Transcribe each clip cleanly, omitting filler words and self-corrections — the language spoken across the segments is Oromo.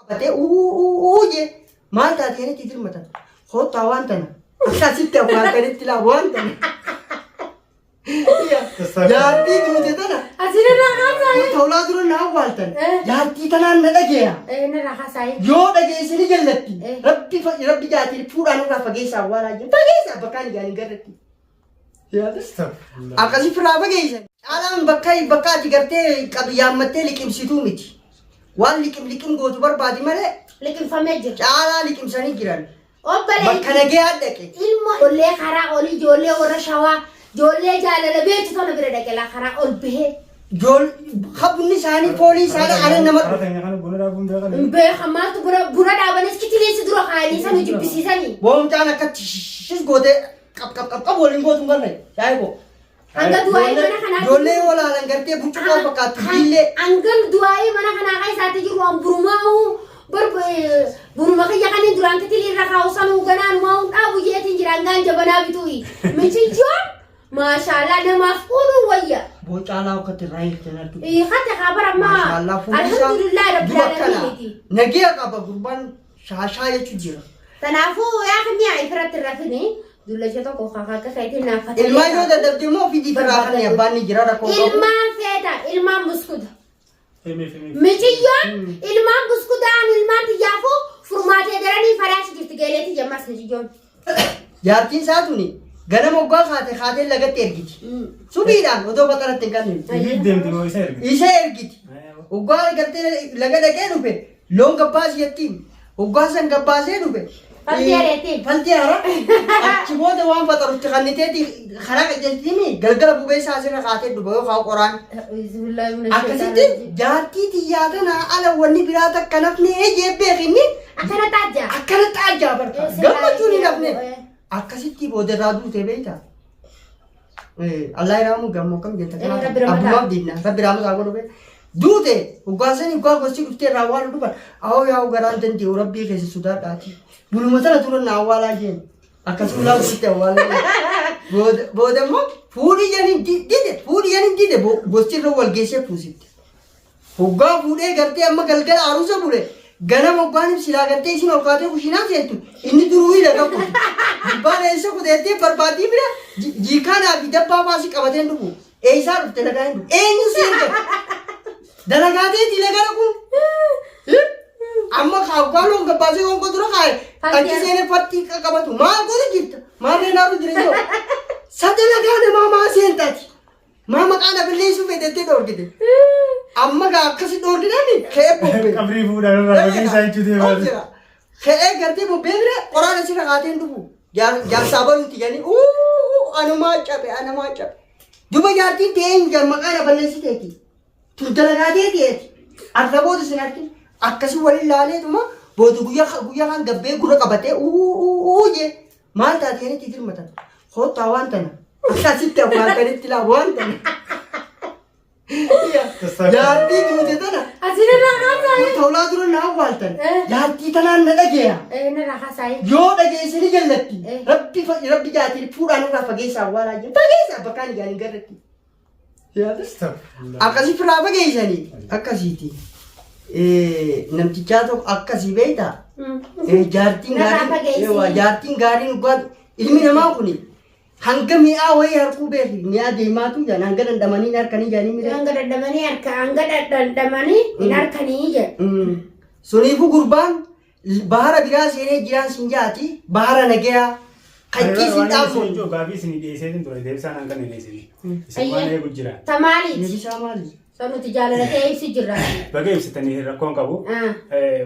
Qabatee uuu jee maal taate jedhanii dirmatan. Koottaa waan tana. Akkasitti awwaaltanitti laa waan tana. Jaartii duute tana. Asii narraa haasaayi. Tolaa dura na awwaaltan. Eh. Jaartii tanaan na dhageera. Eh, narraa haasaayi. Yoo dhageesse ni jallatti. Eh. Rabbi rabbi jaatiin fuudhaan irraa fageessa awwaalaa jiru. Fageessa bakkaan ijaan hin garretti. Akkasii firaa fageessan. Caalaan bakka bakka ati gartee qabi yaammattee liqimsituu miti. Waan liqim liqim gootu barbaadi malee Liqimfamee jira. caalaa liqimsanii jiran. Obboleetti. Bakka nagee dhaqe. Ilmoo ijoollee karaa olii ijoollee warra shawaa ijoollee jaalala beektu tana bira dhaqe laa karaa ol bahee. Habunni isaanii foolii isaanii anan nama Karaa keenya kana buna dhaabuun beekan. Hin beekan maaltu buna buna dhaabanis kitileessi dura kaayanii sanu jibbisiisanii. Boomcaan akka shishis gootee qab qab qab qab waliin gootu hin garre shaayii koo. Hanga du'aa'ii mana kanaa Ijoollee yoo laalan gartee burcuqqoo fakkaattu biillee. Hanga du'aa'ii mana kanaa keessaatti jiru an burumaa'u bar buruma kiyya kan duraan kitilii irra kaa'u sanuu ganaanumaa dhaabu jeetiin jira hangaan jabanaa bituuyi. Michiyyoon maashaallah namaaf ooluu wayya. Boo caalaa akkatti irraa hiiktan argu. Hata kaa bara ammaa Maashaallah fuulli isaa alhamdulillah rabbil dura akkana. aalamiiniti. Nagee qaba gurbaan shaashaa jechuun jira. Kanaafuu yaa kimiyaa ifirratti hin rafini dullacha tokko akka keetiin naaf fatanii. Ilmaan yoo dadhabde immoo fidii firraa kan abbaan ni jira rakkoo qabu. Ilmaan feeta ilmaan buskuta. Himiif himiif. Miciyyoon ilmaan buskutaan ilmaan tiyyaafuu furmaatee daranii faraashi jirti geeleetii jammas miciyyoon. Jaartiin isaa tuni ganama oggaa kaate kaatee lagatti ergiti. Subiidhaan otoo baxaratti hin kanneen. Himiif deemti moo isa ergiti? Isa ergiti. Oggaa gartee laga dhaqee dhufe loon gabbaasi jettiin. Oggaa san gabbaasee dhufe. Faltii hareetiin. Faltii hara. Achi booda waan faxarutti kanniteeti karaa qajeeltini galgala bubee isaa asirra kaatee dhufa yookaan qoraan. Akkasitti jaartii tiyyaa tanaa ala wanni biraa takka nafni ejee beekinni Akkana taajjaa. akkana xaajjaa barka. Gammachuun hin hafne. Akkasitti booda irraa duute beektaa? Allah iraamu gammoo kam jetta Eh, Rabbi rahmata. Abbumaaf diidna rabbi rahmata haa godhu bee. Duute hoggaasanii hoggaa gosti dhuftee irraa awwaalu dhufan awoo yaa'u garaan danda'u rabbii keessa sodaadhaati. Buluma tana turan na awwaalaa jeen. Akkasuma laa gosti awwaalaa. Booda booda immoo fuudhii janiin dide fuudhii janiin dide gosti irra wal geessee fuusitte. Hoggaa fuudhee gartee amma galgala aruusa bule ganama hoggaan silaa gartee isin ol kaatee kushiinaa seentu inni duruu laga kute. Gubbaan eessa kuteettee barbaadii bira jiikaanaa fi dabbaa baasii qabateen dhufu. Eessaa dhufte lagaa hin dhufu. Eenyu si erga? Dalagaa teetii laga dhaqu. Amma hoggaa loon gabbaasee hongo dura kaa'e achi seenee fattii qabatu maal godhu jirta? Maal reenaa jireenya? Sa dalagaa namaa maa seentaati? Maa maqaa na balleessuu feetettee dhoorgite. Amma gaa akkasi dhoorginaan ka'ee bobbee. Qabrii fuudhaan irraa fageessaa jechuu deemaa. Jira. Ka'ee gartee bobbee bira qoraan asirra kaatee hin dhufu. Jaarsaa baluuti jedhanii uuu anumaa cabe anumaa cabe. Duba jaartiin ta'ee hin jiran maqaa na balleessiteeti. Tun dalagaa teeteeti. Arra booda sin argin akkasii waliin laaleetuma booda guyyaa guyyaa kan gabbee gurra qabatee uuu jee maal taate jedhanii itti dirmatan. Koottaa waan tana. Akkasitti awwaaltanitti laa waan tana. Jaartii duute tana. Asii narraa haasaayi. Tolaa dura na awwaaltan. Eh. Jaartii tanaan na dhageera. Eh, narraa haasaayi. Yoo dhageesse ni jallatti. Eh. Rabbi rabbi jaatiin fuudhaan irraa fageessa awwaalaa jiru. Fageessa bakkaan ijaan hin garretti. Akkasii firaa fageessanii akkasiiti. Namtichaa tokko akkasii beektaa? Jaartiin Narraa gaariin fageessi. eewwa, jaartiin gaariin dhugaa ilmi namaa kun hanga mi'aa wayii harkuu beeki mi'aa deemaatu jaan hanga dhandhamanii hin harkanii jaanii mire. Hanga dhandhamanii harka hanga dhandhamanii hin harkanii jedhu. Suniifuu gurbaan Bahara biraa seenee jiraan sin jaati bahara nagayaa kan ittiin sin dhaabnu. Gaafii isin dhiyeesseetiin ture deebisaan hanga hin dhiyeessini. Isin waan eegu jira. Tamaaliiti. Deebisaa maali? San nuti jaalala ta'e ibsi jirra. Baga ibsitanii rakkoon qabu.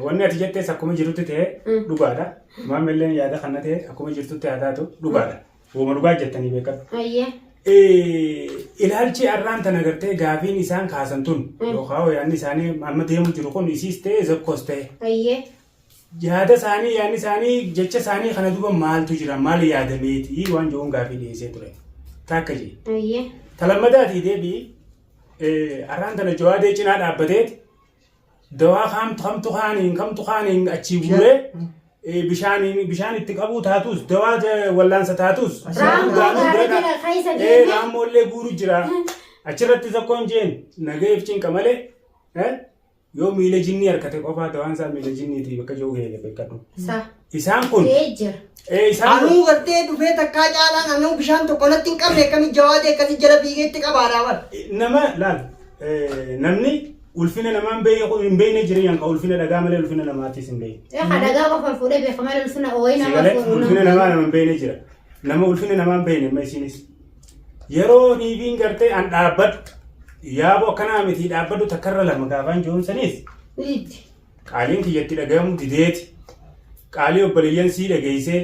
Wanni ati jettes akkuma jirutti ta'e dhugaadha. Maamilleen yaada kana ta'e akkuma jirtutti haa taatu dhugaadha. Woma dhugaa jettanii beekadhu. Ayyee. Ilaalchi arraan tana gartee gaafiin isaan kaasan tun yookaan yaadni isaanii amma deemu jiru kun isiis ta'e zokkoos ta'e. Ayyee. Yaada isaanii yaadni isaanii jecha isaanii kana duuba maaltu jira maal yaadameeti waan jedhuun gaafii dhiyeessee ture. Takka jee. Ayyee. Talammadaati deebii arraan tana jawaadee cinaa dhaabbateeti Dawaa kaamtu kamtu kaaniin kamtu kaaniin achii guuree bishaaniin bishaan itti qabuu taatus dawaa wallaansa taatus Raammoo gaanuu gaara bira jala keessa deemee. Raammoollee guuru jira. Achirratti tokkoon jeen nagayeef cinqa malee. Yoo miila jinnii harkate qofaa dawaan isaa miila jinniiti bakka jiru heele beekadhu. Sa. Isaan kun Ee jira. isaan kun Anuu gartee dhufee takkaa caalaan anuu bishaan tokko natti hin qabne akkamitti jawaadee akkasii jala fiigeetti qabaadhaa bar. Nama laal, namni ulfina namaan beeku hin beekne jireenyaan kan ulfina dhagaa malee ulfina namaatiis hin beekne. Ee ka dhagaa qofa fuudhee beeka malee ulfina ooyii nama Sigalee fuudhu ulfina nama. namaa nama hin beekne jira. Nama ulfina namaa hin beekne amma isinis. Yeroo niifiin gartee an dhaabbadhu yaaboo akkanaa miti dhaabbadhu takkarra lama gaafaan jiruun saniis Itti. qaaliin kiyyatti dhagahamu dideeti. Qaalii obboleeyyan sii dhageessee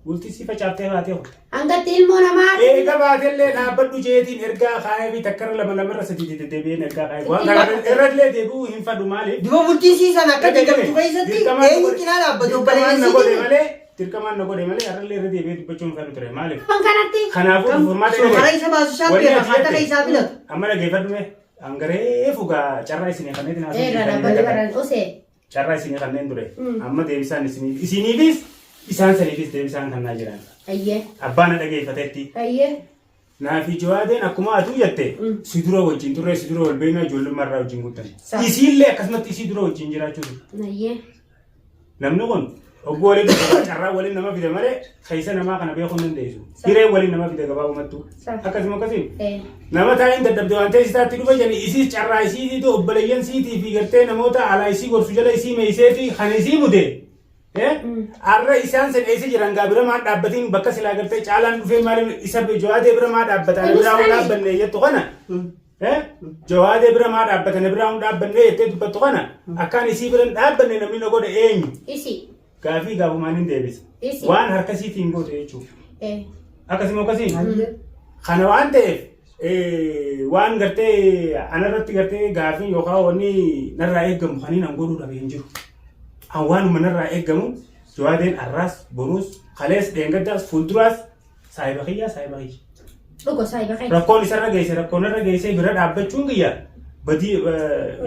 bultii sii facaaftee baatee kutte. Hangatti ilmoo namaa. Eega baatellee dhaabbadhu jeetiin ergaa kaayee fi takkarra lama lamarra sadii deddeebi'een ergaa kaayee. Waan kana irrallee deebi'uu hin fadhu maaliif? Duba bultiin sii sana akka diigamtu keessatti eenyu cinaa dhaabbatu Dirqamaan na godhe obboleessi. malee, dirqamaan na godhe malee har'allee irra deebi'ee dubbachuu hin fadhu ture maaliif? Kan kanatti. Kanaafuu furmaata So karaa isa baasu isaan Wanni beeka ati haata jette- isaa filatu. Amma dhageeffadhu mee hangaree fugaa carraa isinii kanneen Ee irra dhaabbadhu baraan osee. Carraa isinii kanneen ture. Amma deebisaan isiniif isiniifis isaan saniifis deebisaan kannaa jiran. Ayyee. Abbaan na dhageeffatetti. Ayyee. Naafi Jawaadeen akkuma atuu jette si dura wajjin turre, si dura wal beeknaa, ijoollummaa irraa wajjin guddanne. Isiillee akkasumatti isii dura wajjin jiraachuu ture. Ayyee. Namni kun ogguu waliin dhufe carraa waliin nama fida malee keessa namaa kana beekuu hin dandeessu. Hiree waliin nama fida gabaabumattuu. Akkasuma akkasiin. Nama taa'in dadhabde waan ta'e isaatti dhufe jedhani isiis carraa isiitiitu obboleeyyan siitii fi gartee namoota alaa isii gorsu jala isii meeyseeti kan isii mude. Arra isaan san eessa jiran gaa bira maa dhaabbatiin bakka silaa gartee caalaan dhufee maaliif isa Jawaadee bira maa dhaabbata ana biraa hun dhaabbanne jettu kana. Jawaadee bira maa dhaabbata ana biraa hun dhaabbanne jettee dubbattu kana akkaan isii bira hin dhaabbanne namni na godhe eenyu? Isi. Gaafii gaafumaan hin deebisa. Isi. Waan harka isiitiin goote jechuudha. Akkasuma akkasiin. Kana waan ta'eef waan gartee anarratti gartee gaafii yookaan wanni narraa eegamu kan inni godhuu dhabe hin jiru. An waanuma narraa eegamu Jawaadeen arraas boruus kalees dheengaddaas fuulduraas saahiba kiyyaa saahiba kiyya. Dhugo saahiba kiyya. Rakkoon isarra geesse rakkoon irra geesse bira dhaabbachuun kiyya badii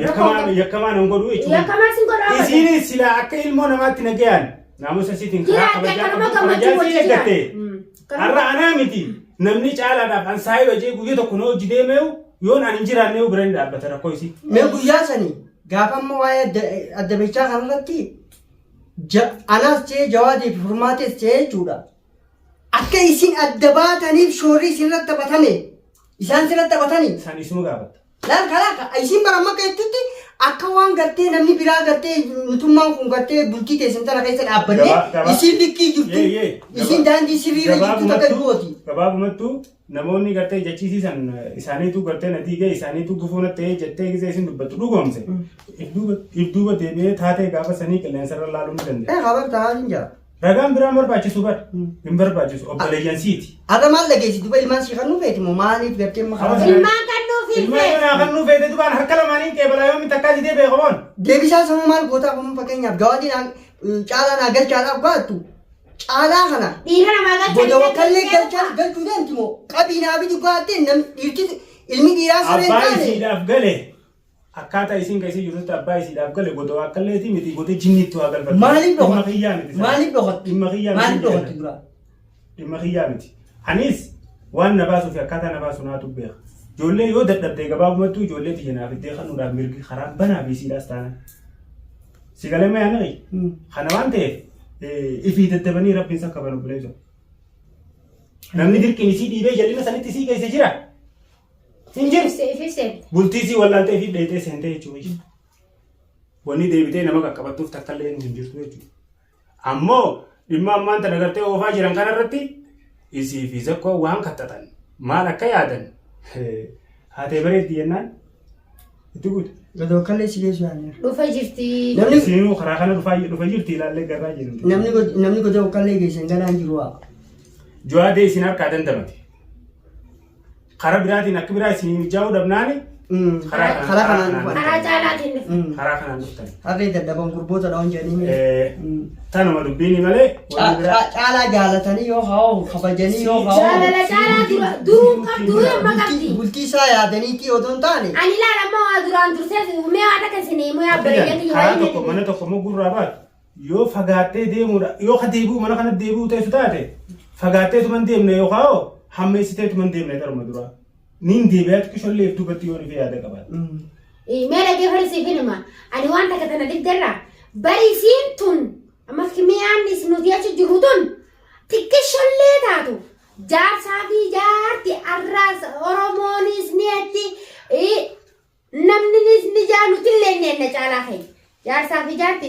yakkamaa yakkamaa nan godhu jechuudha. Yakkamaa sin godhu abada. Isiinis silaa akka ilmoo namaatti nagayaan naamusa isiitiin karaa Jiraate kabajaa akkanuma qabdu gammachuu kabajaa wajji isii eeggatte. jiraate. Har'a anaa miti namni caalaadhaaf an saahiba jee guyya tokko na hojii deemeeyu yoon an hin jiraanneeyu bira ni dhaabbata rakkoo isii. Mee guyyaa sanii gaafa amma waa'ee addabichaa kanarratti anaas ta'ee jawaadii fi furmaatees ta'ee jechuudha. Akka isin adda baataniif shoorri isinirratti taphatame isaan sirratti taphatanii Isaan isuma gaafatta. Laal kalaa isin bara amma akka jettutti akka waan gartee namni biraa gartee nutummaan kun gartee bultii teessan tana keessa dhaabbannee isin likkii jirtu Yee, yee. isin daandii sirriirra jirtu takka gooti. Gabaabumattuu namoonni gartee jechiisiisan isaaniitu gartee na diigee isaaniitu gufuu natti ta'ee jettee gisee isin dubbattu dhugoomse. If duuba deebi'ee taatee gaafa sanii qilleensarra laaluu ni danda'a. Eh habar ta'aa hin jira. Ragaan biraan barbaachisu bar hin barbaachisu obboleeyyan siiti. Har'a maal dhageessi duba ilmaan sii kan feeti moo maaliif gartee amma karaa Ilmaan kan nuuf hin Ilmaan feetu. kanaa kan nuu feete dubaan harka lamaaniin qeebalaa yoomni takkaa didee beekamoon. Deebisaa sanuu maal gootaa kun fakkeenyaaf gawaadii caalaa naa galchaadhaaf gaattu caalaa kana Dhiira namaa galchan. goda wakkallee galchaa galchuu deemti moo qabii naa bitu gaattee nam dhiirti ilmi dhiiraa sareen Abbaa taane isiidhaaf gale akkaataa isiin keessa jirtutti abbaa isiidhaaf gale goda wakkalleetii miti goda jinniitti waa galfatu. Maaliif Dhimma dhokatti? kiyyaa miti. Maaliif dhokatti? Dhimma kiyyaa miti. Maaliif dhokatti dura? Dhimma kiyyaa miti. Anis waan na baasuu fi akkaataa na baasu naatu beeka. Ijoollee yoo dadhabde gabaabumattuu ijoollee tiyya naaf iddee kanuudhaaf mirgi karaan banaa fi isiidhaas taana. Si galee mee ani kana waan ta'eef ifii daddabanii rabbiin sakka banu buleesu. Namni dirqiin isii dhiibee jal'ina sanitti isii keessa jira. Hin jiru. Ifi seente. Bultii isii wallaaltee ifii dheetee seentee jechuudha. Wanni deebitee nama qaqqabattuuf takka illee hin jirtu jechuudha. Ammoo dhimma ammaan tana gartee oofaa jiran kanarratti isii fi zakkoo waan kaxxaxan maal akka yaadan haatee bareeddi jennaan itti guute. Goda wakkallee si geessu yaadneera. Dhufa jirti. Namni Isinuu karaa kana dhufa jirti ilaallee garraa jirti. Namni goda wakkallee geessan galaan jiru waa. Jawaadee isin harkaa dandamate. Karaa biraatiin akka biraa isin mijaa'uu dhabnaani karaa Karaa kanaan dhufan. Karaa caalaatiin dhufa. Karaa kanaan dhuftan. Harree dadhaban gurboota dha'uun jedhanii. Tanuma dubbiini malee wanni biraa Caalaa jaalatanii yoo haa'u kabajanii yoo haa'u Jaalala caalaa dura duruun qabdu amma qabdi. Bultii isaa yaadaniitii otoo hin taane Ani ilaala amma waa duraan dursee mee waa takka isin himuu yaa obboleeyyan kiyya karaa waa'ee tokko mana tokko mogguurraa baatu yoo fagaattee deemuudha yoo ka deebi'u mana kana deebi'u teessu taate fagaatteetuma hin deemne yookaan hoo hammeessiteetuma hin deemne taruma duraa. Niin deebi'aa xiqqishollee if duubatti yoo dhufee yaada qabaate. Mee dhaggeeffadhu siif hima. Ani waan takka tana dibderraa bari isiin tun amma miyaan isin nuti achi jirru tun xiqqishollee taatu jaarsaa fi jaarti arraas Oromoonis ni etti namninis ni jaa nutillee ni enna caalaa keenya. Jaarsaa fi jaarti.